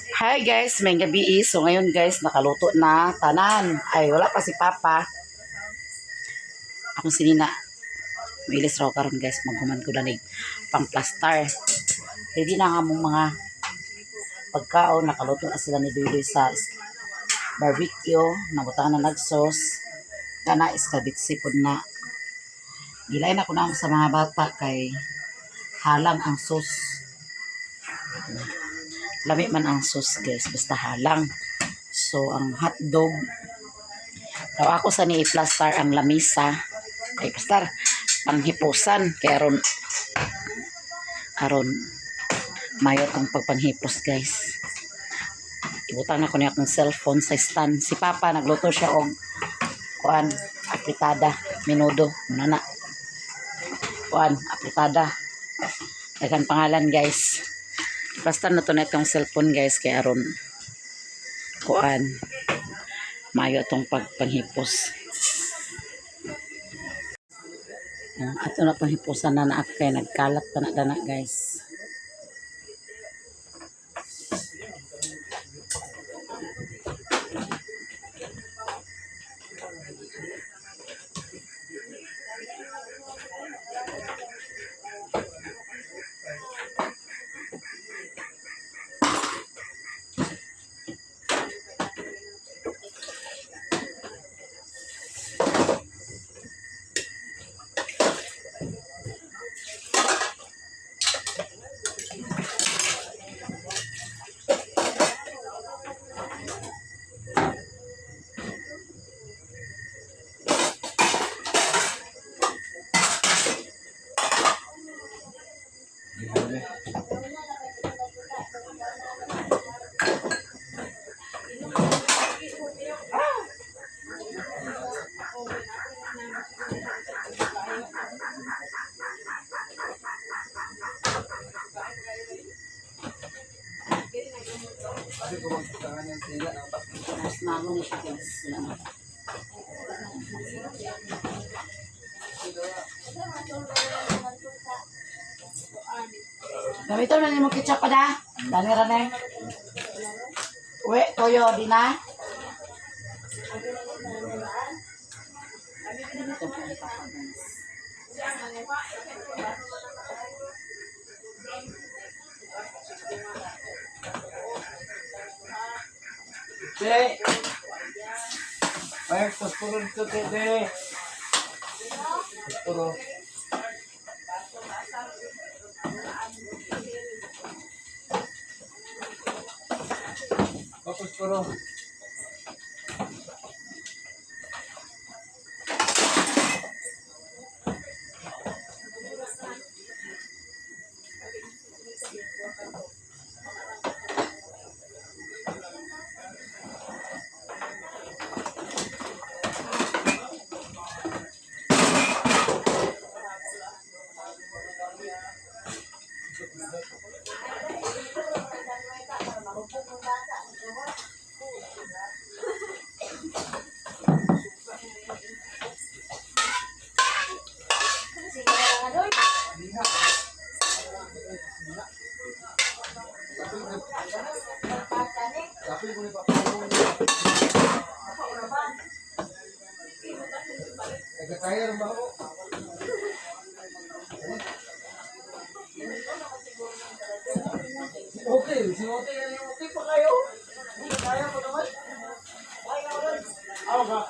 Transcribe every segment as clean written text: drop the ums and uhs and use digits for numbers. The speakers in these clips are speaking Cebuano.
Hi guys, may gabi eh. So ngayon guys, nakaluto na tanan. Ay, wala pa si Papa. Akong sinina. Mailis raw karon guys, maghuman ko danig pang plastar. Ready na nga mong mga pagkaon, nakaluto na sila ni Dudoy sa barbecue, nabutangan na nag-sauce. Kana is kabitsi pod na. Gilain ako na ako sa mga bata kay halang ang sauce. Lami man ang sauce guys, basta halang. So ang hotdog daw ako sa ni i-plaster ang lamisa. Ay plaster panghipusan kay aron aron mayo tong pagpanghipos guys. Ibutang na ko niya akong cellphone sa stand. Si Papa nagluto siya og kuan apritada, menudo, muna na. Kuan apritada. Daghan pangalan guys. Basta na to na itong cellphone guys kay aron kuan mayo itong pagpanghipos. Ato na panghipusan na na kay nagkalat pa na dana guys. Tapos na ako ni siya guys. Wala na. Gamiton na nimo ketchup pa da. Dami ra na. Uwe, toyo di na. Ito po ni Papa, guys. Te! Ay, posporo dito, te, te. Posporo. Oh, posporo. Nagkatayar ba ako? Okay, si okay, okay pa kayo. Kaya mo naman. Kaya mo naman. Ako ba?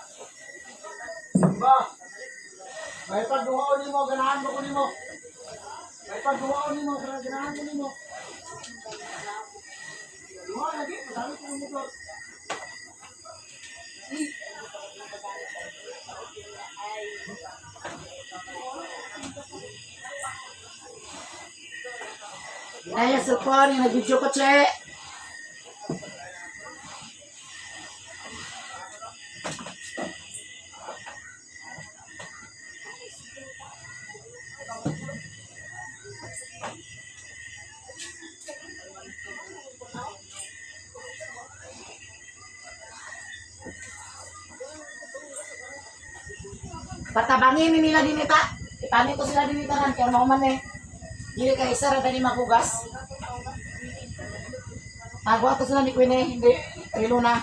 Ba? May pagduhaon nimo, ganahan mo ko nimo. May pagduhaon nimo, ganahan ko nimo. Duha lagi, madami ko motor. Ay, yung cellphone, yung nag-video ko, che. Patabangin ni nila dinita. Ipani ko sila dinita nan kaya mao man eh. Dili kay isa ra dani magugas. Nagwa to sila ni Queen eh. Hindi. Rilo na.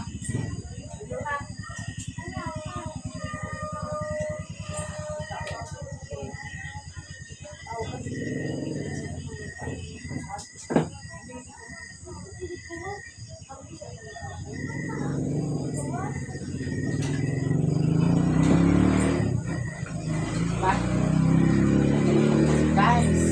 Ba? Guys.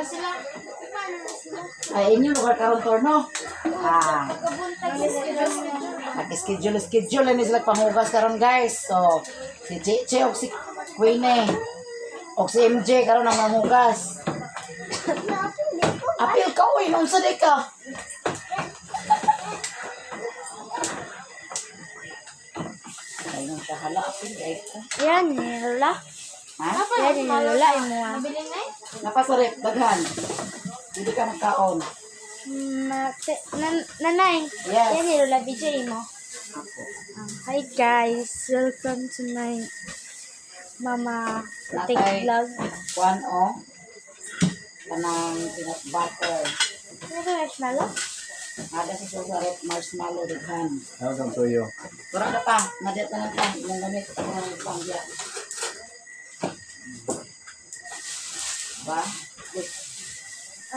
Sila, paano na sila? Ay, inyo lugar karon torno. Ah. Pagkabuntag sa schedule. Nag-schedule, schedule ni sila panghugas karon, guys. So, si Cheche og si Queenie og si MJ karon ang manghugas. Apil ka oy, unsa di ka? Ayun siya hala apil guys. Yan, ni Lola. Ha? Yan, ni Lola. Imo ah. Napasarip daghan. Hindi ka magkaon. Nanay. Yes. Yan, ni Lola. Video imo. Ako. Hi guys, welcome to my mama take Natay. vlog. Kuan o kanang peanut butter. Ano ba marshmallow? Ada sa sarip marshmallow daghan. Ano kang tuyo? Wala na pa, madiat na lang pa. Imong gamit, imong pangya. Ba?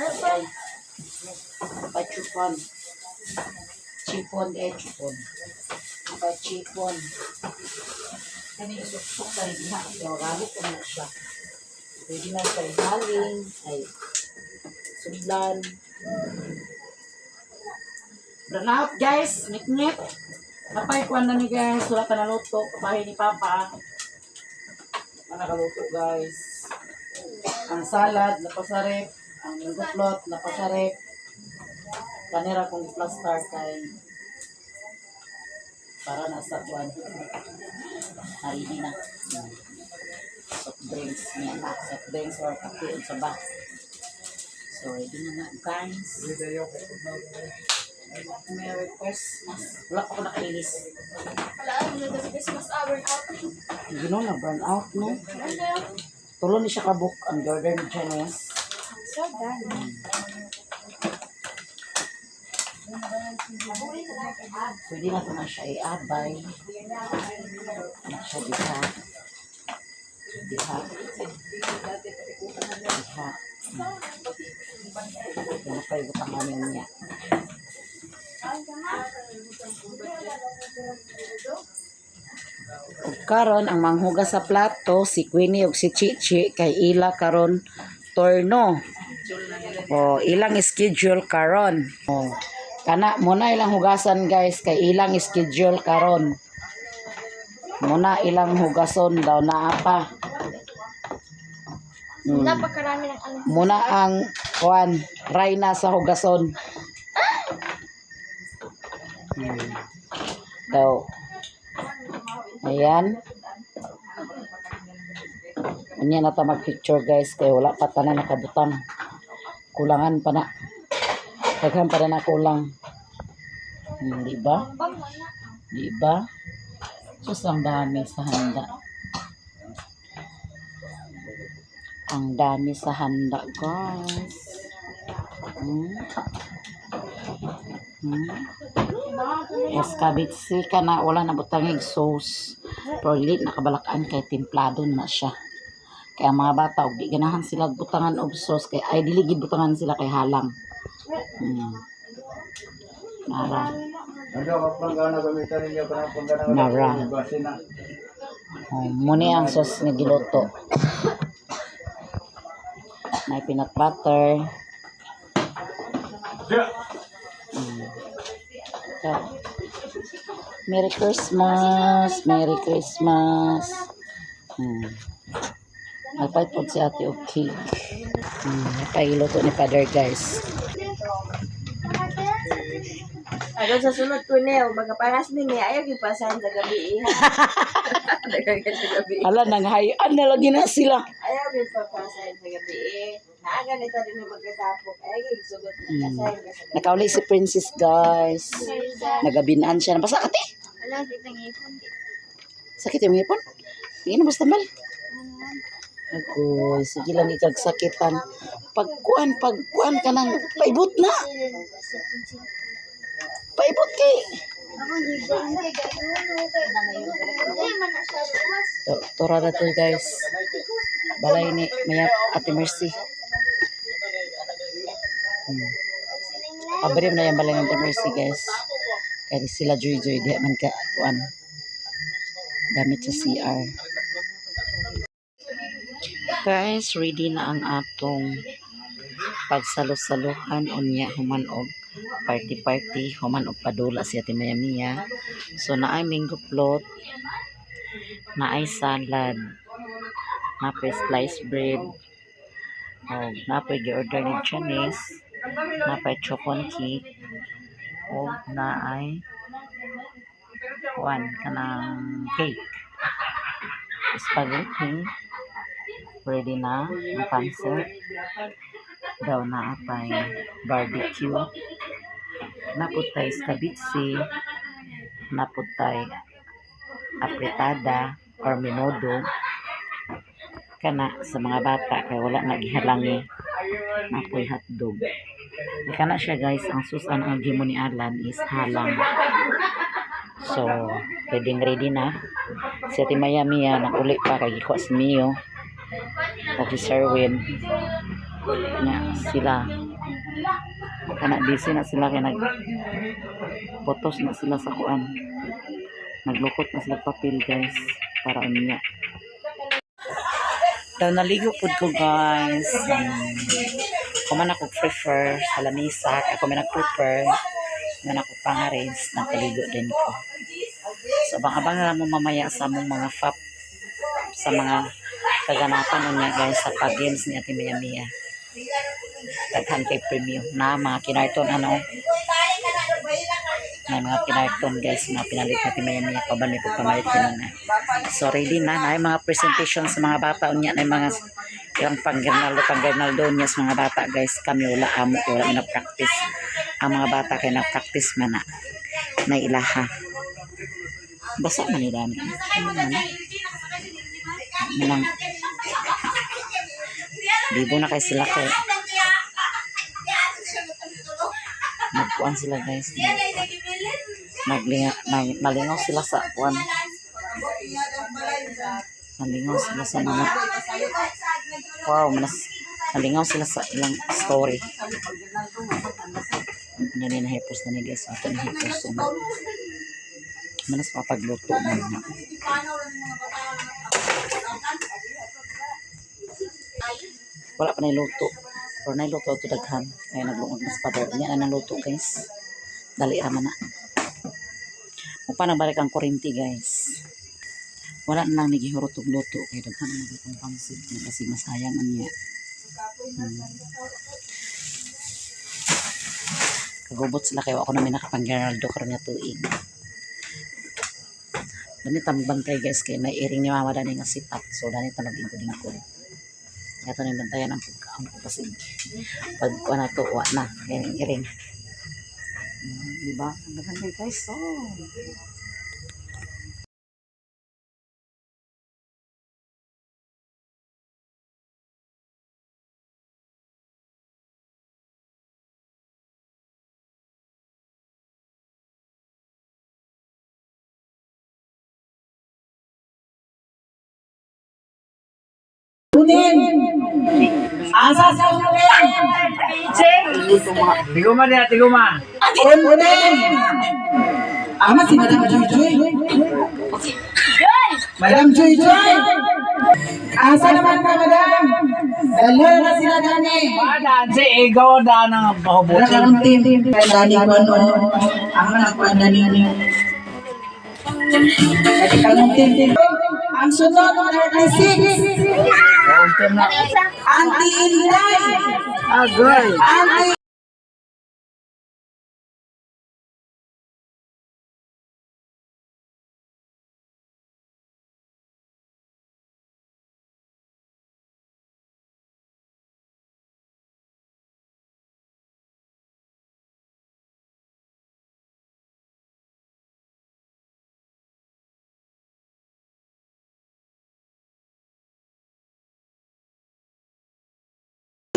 Ano pa? Ay. Pachupon. Chipon, eh, chipon. Pachipon. Kani isuksok sa diha. Kaya galit ko na siya. Pwede na sa haling, ay, sudlan. Burn out, guys. Ngit-ngit. Napay kuan na ni guys. Wala pa naluto. Kapahin ni Papa. Wala nakaluto, guys. Ang salad, napasarip. Ang mango napasarip. Kanira kong plaster kay para nasa kuan. Narini na. Soft drinks niya na. Soft drinks or kape unsa ba. So, ready na na, guys. Merry Christmas. Wala pa ako nakailis. Wala, ano na Christmas hour out. Gino na burn out, no? Ano kayo? Tulo ni siya kabook ang order ni Janice. So done. Pwede na ito na siya iabay. Na siya diha. Diha. Diha. Ano pa yung utangan niya? Ug karon ang manghugas sa plato si Queenie ug si Chichi kay ila karon torno. O ilang schedule karon. O kana muna ilang hugasan, guys, kay ilang schedule karon. Muna ilang hugason daw naa pa. Napakarami ng ano. Muna ang kuan Rayna sa hugason. Daw. Ayan. Unya na ta mag-picture, guys, kay wala pa tanan nakabutang. Kulangan pa na. Daghan pa na kulang. Di ba? Bang na. Di ba? Sus, ang dami sa handa. Ang dami sa handa, guys. Escabitsi ka na, wala na butangig sauce. Pero dili nakabalakaan kay templado na siya. Kaya ang mga bata, og di ganahan sila butangan og sauce kay ay dili gid butangan sila kay halang. Nara. Ano ka panggana gamitan ninyo kanang panggana? Nara. Basin na. Oh, muni ang sauce nga giluto. May peanut butter. So, Merry Christmas! Merry Christmas! Nagpalit po si ate og cake. Napailuto ni Father, guys. Aron sa sunod ko niyo, magaparas ni niya, ayaw gipasan sa gabi. Daghan sa gabi. Hala, nanghayan na lagi na sila. Ayaw gipapasan sa gabi. Naaga nito din yung magkatapok. Ayaw gisugot na kasahin ka sa gabi. Nakauli si Princess, guys. Nagabinaan siya. Basta kati. Wala, kita ngipon. Sakit yung ngipon. Hindi na basta mal. Agoy, sige lang ikagsakitan. Pagkuan, pagkuan ka nang paibot na. Paibot kay. Ako, di ba? Hindi man na siya luwas. Tura na to, guys. Balay ni Maya Ate Mercy. Abrim na yung balay ng Ate Mercy, guys. Kaya sila Joy Joy di man ka kuan. Gamit sa CR. Guys, ready na ang atong pagsalo-saluhan unya human og party-party, human og padula si Ate Maya Mia. So naay mango float, naay salad, napoy sliced bread, og napoy gi-order ni Janice, napoy chocon cake, og naay kuan kanang cake. Spaghetti, ready na ang pansit. Daw na atay barbecue. Naputay skabitsi, naputay apretada or minodo kana sa mga bata kay wala na gihalangi, napoy hotdog. Di kana siya, guys. Ang susan ang gimo ni Alan is halang. So ready ready na si Ate Maya Mia. Nakuli pa kay gikuha si Mio o si Sherwin nya sila kana busy na sila kay nag potos na sila sa kuan, naglukot na sila papel, guys, para unya. Daw naligo pud ko, guys. Ako man ako prefer sa lamisa, ako man nag-prepare, man ako pang-arrange, nagpaligo din ko. So abang-abang na lang mo mamaya sa among mga fap sa mga kaganapan unya, guys, sa pag-games ni Ate Mia Mia. Daghan kay premium na mga kinarton ano. Na mga kinarton, guys, mga pinalit na Ate Mia Mia kauban may pagpamalit kanina. So ready na na yung mga presentation sa mga bata unya, na yung mga ilang panggernaldo panggernaldo niya sa mga bata, guys. Kami wala amo kay wala na practice. Ang mga bata kay na practice man na na ilaha. Basa man ni dani. Ano man? Manang Bibo na kay sila kay nagkuan sila, guys. Naglinga, nag, nalingaw sila sa kuan. Nalingaw sila sa mga wow, manas nalingaw sila sa ilang story. Yan ni nahipos na ni, guys. Ito nahipos. So, manas mapagluto man na. Wala pa luto. Pero nailuto ito daghan. Kaya naglungod mas pa. Yan na naluto, guys. Dali ra man na. Mupa nang balik ang kurinti, guys. Wala na lang nagihurot og luto kay daghan na itong pansit kasi masayang niya. Kagubot sila kayo ako na may nakapanggeraldo karon nga tuig. Dani tambantay, guys, kay naiiring ni mama dani nga sipat. So dani ta maglingkod-lingkod. Ito na yung bantayan ang pagkaon ko kasi pag kuha na to, wa na. Kaya yung iring. Di ba? Ang daghan guys. So, Unin! Asa sa unin? Tiguma niya, tiguma. Unin! Ama si Madam Joy Joy. Madam Joy Joy! Asa naman ka, Madam? Dalawa na sila gani. Daan si ikaw daan ang Wala pahubutin. ka ng team. Dani ko ano. Ang anak ko dani. Kani team. Ang sunod, 36. Auntie Inday. Agoy. Auntie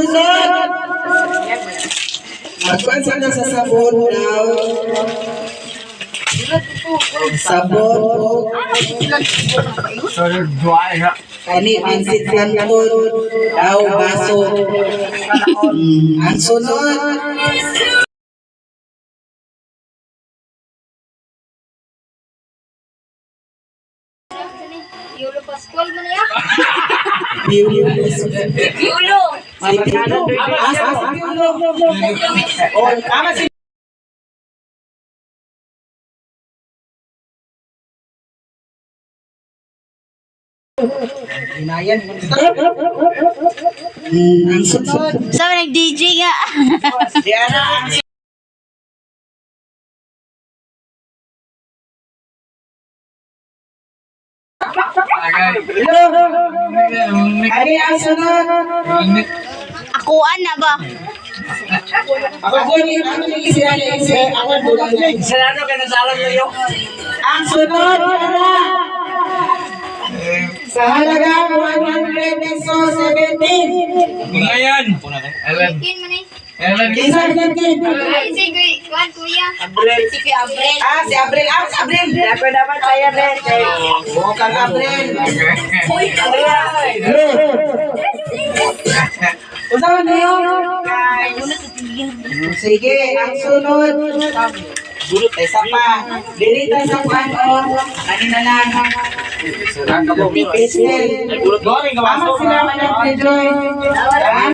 Sunod. Magpansa na sa sabon daw. Sabon o Sorry, duay ha. kani pansit canton daw baso. Ang sunod. Yulo Pascual man ya. Piulo. Yulo. Si Piulo. Asa si Piulo? Oh, tama si Inayan. Ang sunod. Sabi nag-DJ nga. Diana, ang Hello. Ani ang sunod? Akuan na ba? Ako ni ang siya ni ako bulan. Sarado ka na sa alam na yun. Ang sunod ana. Sa halagang 100 pesos 17. Ngayon. Ellen. Kin man eh. Ellen. Kinsa 17? Ay, si Kuya, Kuya. Si Kuya Abril. Ah, si Abril. Ah, si Abril. Ako dapat kaya bete. Oh, kang Abril. Kuya. Unsa man niyo? Sige, ang sunod. Ay, isa pa. Dili ta sa kuan o. Ani na lang. Pesel. Tama sila Madam Joy. Ah,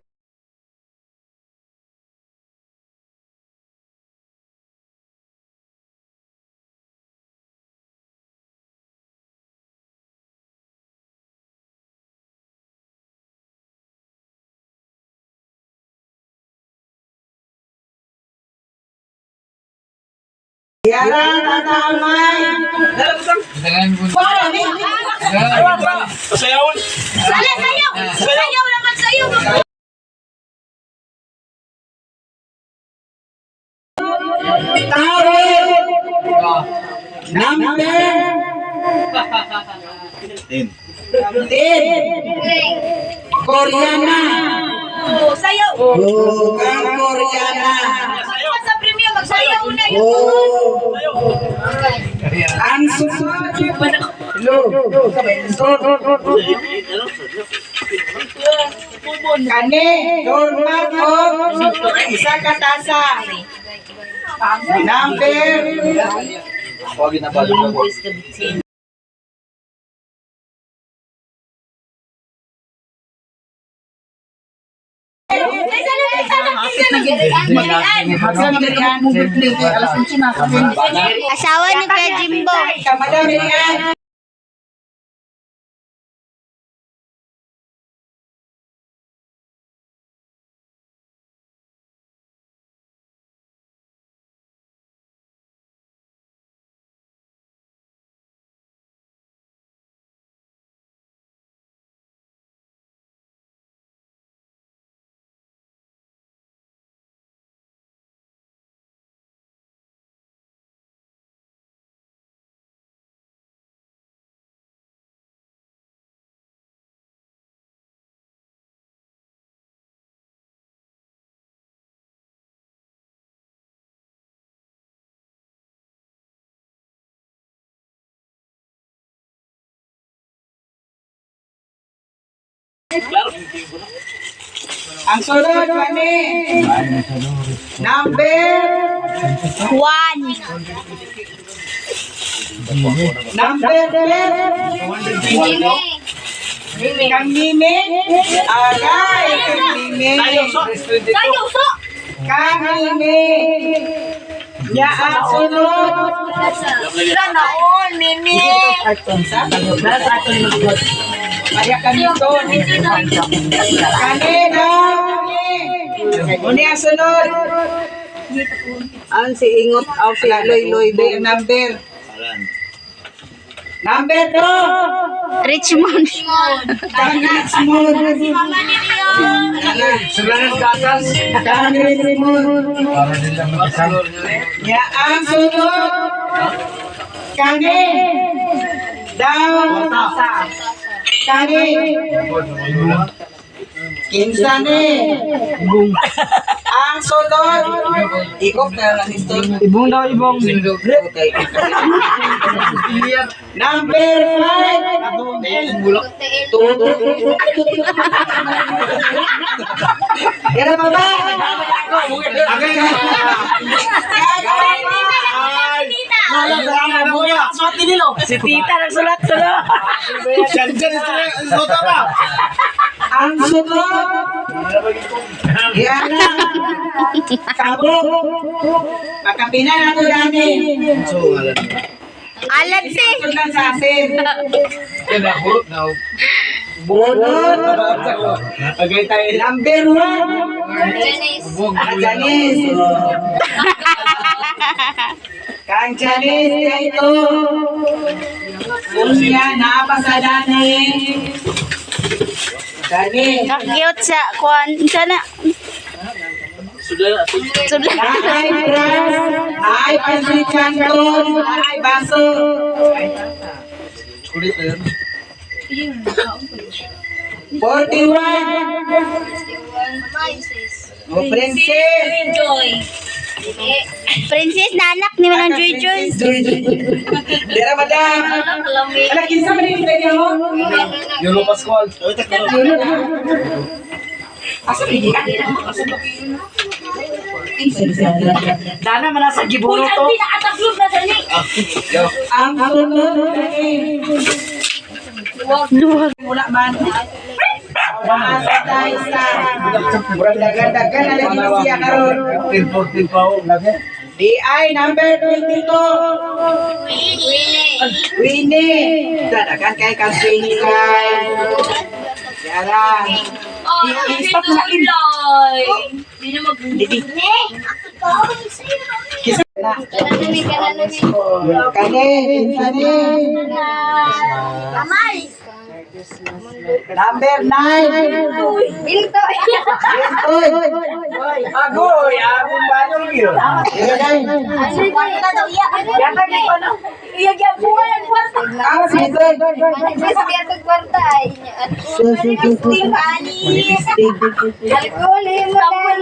Yara tatamay. Para ni. Pasayawon. Sala, sayaw! Sayaw naman, sayaw! Tawel. Number 10. 10. Koreana. Sayaw! Oh, kang Koreana. Sa premium, magsayaw na yun. Oh. Ang susunod. Hello. Kani, doormat o isa ka tasa. Number Asawa ni Kuya Jimbo. Madam Miriam. Ang sunod kani. Number 1. Number 12. Kang Mime. Agay, kang Mime. Sayaw, so! Kang Mime. Ya, ang sunod. Naon, Mimi. Maria Camito. Kanina. Uni ang sunod. Ang si Ingot aw si Loy Loy Number, number. Number 2. Richmond. Richmond. Sila ng gatas. Kang Richmond. Para din lang magkasal. Ya, ang sunod. Kani. Down. Kani. Kinsa ni. Ang sunod. Ikop na lang ito. Ibong daw, ibong. Okay. Number 5. Pero baba. Si tita nagsulat sulo. Diyan, diyan, isuot ba? Ang sunod. Yan na. Kabo. Makapina na ko dani. Alat si. Sunod lang sa asin. Kaya na, hulot na. Bunot. Agay tayo. Number 1. Bubog. Ang Janice. Kang Janice, ito. Unya, napasa dani. Dani. Cute sa kuan. Sana. Sudla. Ay, brass. Ay, pansit canton. Ay, baso. Kulit na yun. 41. Oh, princess. Joy. Princess na anak ni Manang Joy Joy. Joy Joy. Dera, madam. Ala, kinsa man yung kanya mo? Yulo Pascual. Asa bigyan? Dana man sa gibuno to. Pinakataglog na dali. Ang sunod ay Wala man. Maasa tayo sa dagan-dagan na lagi na siya karon. 14 pa oh. Lagi. DI number 22. Winnie. Dadagan kay kang Winnie kay. Yara. Oh, I-stop na in. Hindi na mag- Kisa na. Kani, kani. Kamay. Number 9. Binto. Oy. Agoy, akong banyo yun. Kwarta daw iya. Iya gyud ang kwarta. Ang sige. Kwarta ay. Lipstick ali. Alcohol mo dahil.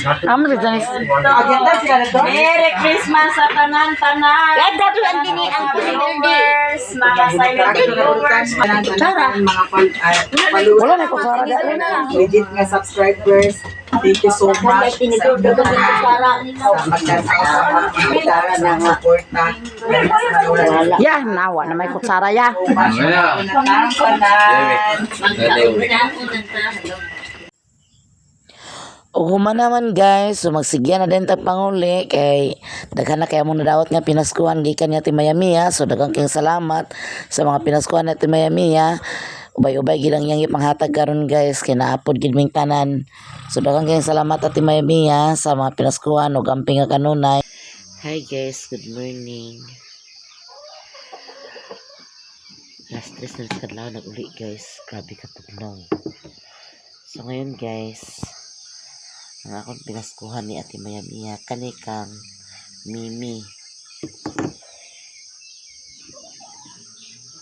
Amo si Janice. Agenda sila na to. Merry Christmas sa tanan-tanan. Dato ang dini ang Viewers, mga silent viewers. Mga followers. Wala na kutsara dali. Legit nga subscribers. Thank you so much sa inyong sa pagdasal sa mga ng suporta. Ya, nawa na may kutsara ya. So much. Tanan. Ug human naman guys, so magsigya na din tag panguli kay daghan na kay among nadawat nga pinaskuhan gikan ni Ate Mayamiya. So daghang kayong salamat sa mga pinaskuhan ni Ate Mayamiya. Ubay-ubay gid ang iyang ipanghatag karon guys kay naapod gid ming tanan. So daghang kayong salamat Ate Mayamiya sa mga pinaskuhan ug amping nga kanunay. Hi guys, good morning. Last tres na sa kadlaw nag-uli guys. Grabe ka tugnaw. So ngayon guys, ang akong pinaskuhan ni Ate Mayamiya kani kang Mimi,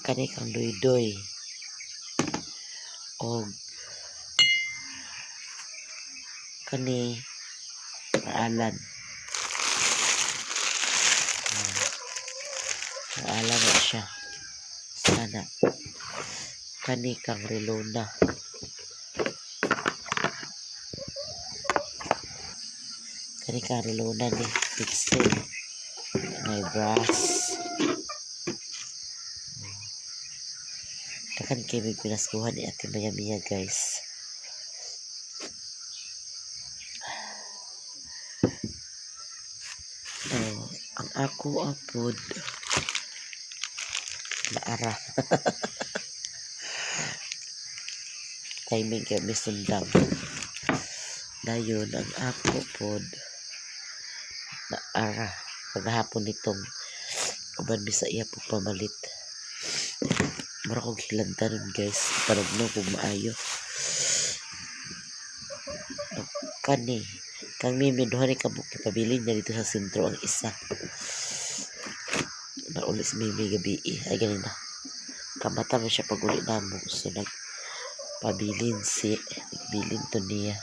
kani kang Doydoy, og kani Alan. Alan na siya sana, kani kang Relona, kani kang Relona ni Pixel may brass. Takan kay may pinaskuhan ni Ate Mayamiya guys. Ang ako apod naara. Timing kay misundang. Dayon ang ako pod naara paghapon nitong uban mi sa iya pug pamalit. Mura kog hilantanon, guys. Panugno kog maayo. Kani kang Mimi, duha ni kabuk ipabilin niya dito sa sentro ang isa. Nauli si Mimi gabi eh. Ay ganina. Kamata man siya pag uli namo. So nagpabilin si nagbilin to niya.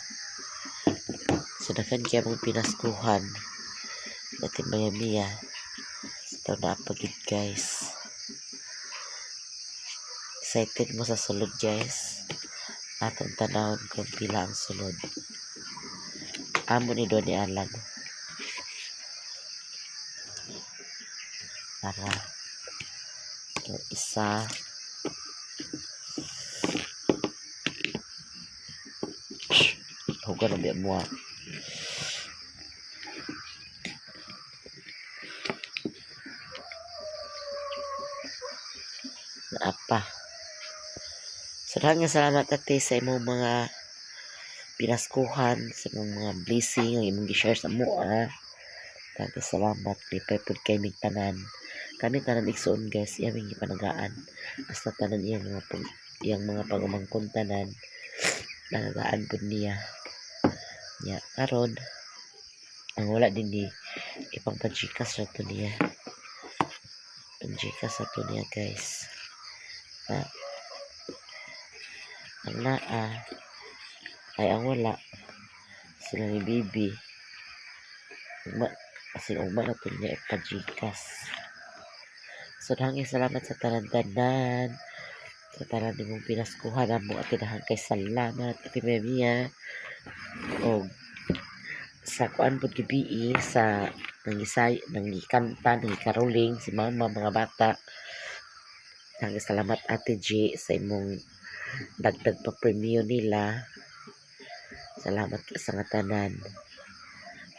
So daghan kaya mong pinaskuhan. Dati maya miya. Ito na pagid, guys. Excited mo sa sulod, guys. Atong tanawon kung pila ang sulod. Amo ni Don ni Alan. Para ito isa. Huwag na biya mo ah. Naapa. So, daghang salamat, ate, sa imong mga pinaskuhan, sa imong mga blessing, ang imong gi-share sa amoa. Daghang salamat. Lipay pud kay mig tanan. Kami tanan igsuon, guys, iya ming gipanagaan. Hasta tanan iyang mga pagumangkon tanan nanagaan pud niya. Nya karon ang wala din ni ipang panchikas ra to niya. Panchikas ra to niya, guys. Ah, ang naa ay ang wala sila ni baby ugma kasi ugma na to niya ipa-Gcash. So daghang salamat sa tanan-tanan, sa tanan nimong pinaskuhan namo, ate. Daghang kay salamat, Ate Mia, og sa kuan pud gabii sa nangisay, nangikanta, nangikaroling si mama, mga bata. Daghang salamat, Ate G, sa imong dagdag pa premyo nila. Salamat sa nga tanan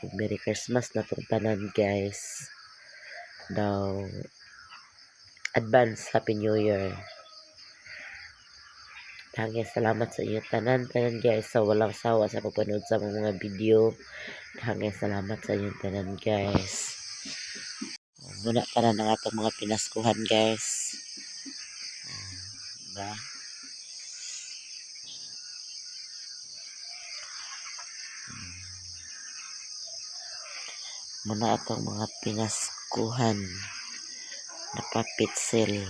ug Merry Christmas na tong tanan, guys. Daw advance Happy New Year. Daghang salamat sa inyo tanan tanan, guys, sa walang sawa sa pagpanood sa mga video. Daghang salamat sa inyong tanan, guys. Muna tanan ang atong mga pinaskuhan, guys. Ba muna atong mga pinaskuhan na puppet sale.